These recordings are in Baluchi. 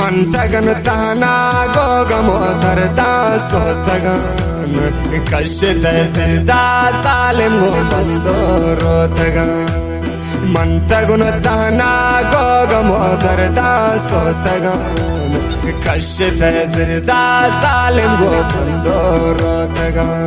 من تگن تہنا گوں غم و درداں سوزگاں، کشت زردا ظالم گوں بندو روتگاں۔ من تگن تہنا گوں غم و درداں سوزگاں، کشت زردا ظالم گوں بندو روتگاں۔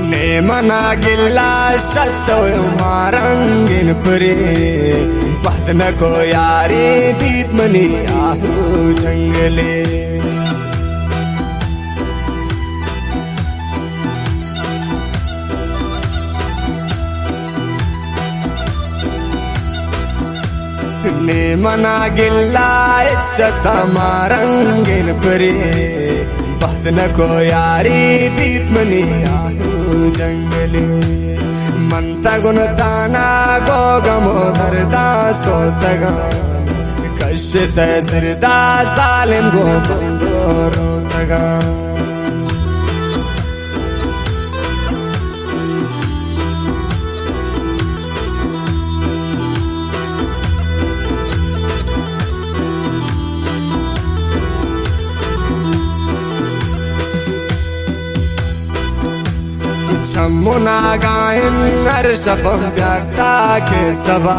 نے منا گلا شت و ما رنگین پرے، بہت نکو یاری بیت منی آہو جنگلے۔ نے منا گلا اچ شتا ما رنگین پرے، بہت نکو یاری بیت منی آہو جنگلے۔ من تگن تہنا گوں غم و درداں سوزگاں، کشت زردا ظالم گوں بندو روتگاں۔ چمو ناگاہن ہر شپم بیاتا کے سبا،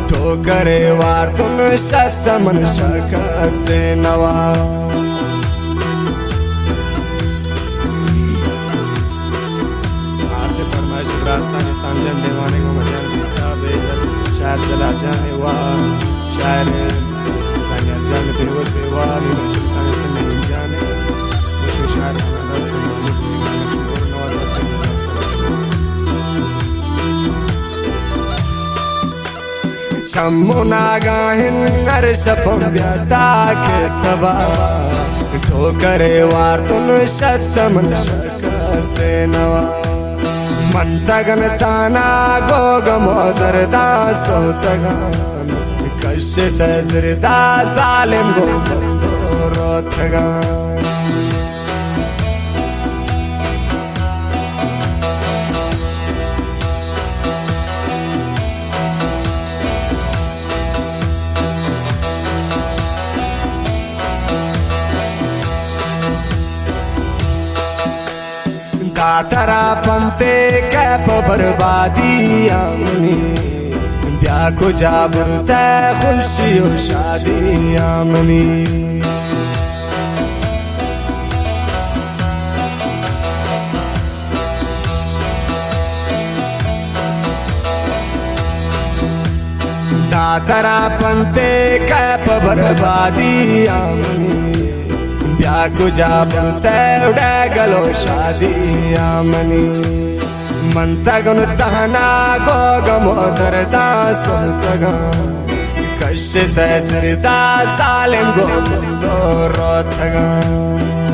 ٹوکرے وارتن شت من شکست نوا۔ آس ءِ فرمائش ءَ براستاں، احسان جان دیوان ءِ گوں مجان بیتا، بے شاعر جلال جان ءِ وا، شاعر دانیال جان بیوس ءِ وا، نی مجبور تانش کہ نعیم جان ءِ مشہور شاعر سنادا سے محمود بیگم مشہور نواز حسین۔ چمو ناگاہن ہر شپم بیاتا کے سبا، ٹوکرے وارتن شت من شکست نوا۔ من تگن تہنا گوں غم و درداں سوزگاں، کشت زردا ظالم گوں بندو روتگاں۔ داترا پنتے کہ پہ بربادی آمنی، بیا کجا برتہ خوشی و شادی آمنی۔ داترا پنتے کہ پہ بربادی آمنی، بیا کجا برتہ اڈے گلو شادی آمنی۔ من تگن تہنا گوں غم و درداں سوزگاں، کشت زردا ظالم گوں بندو روتگاں۔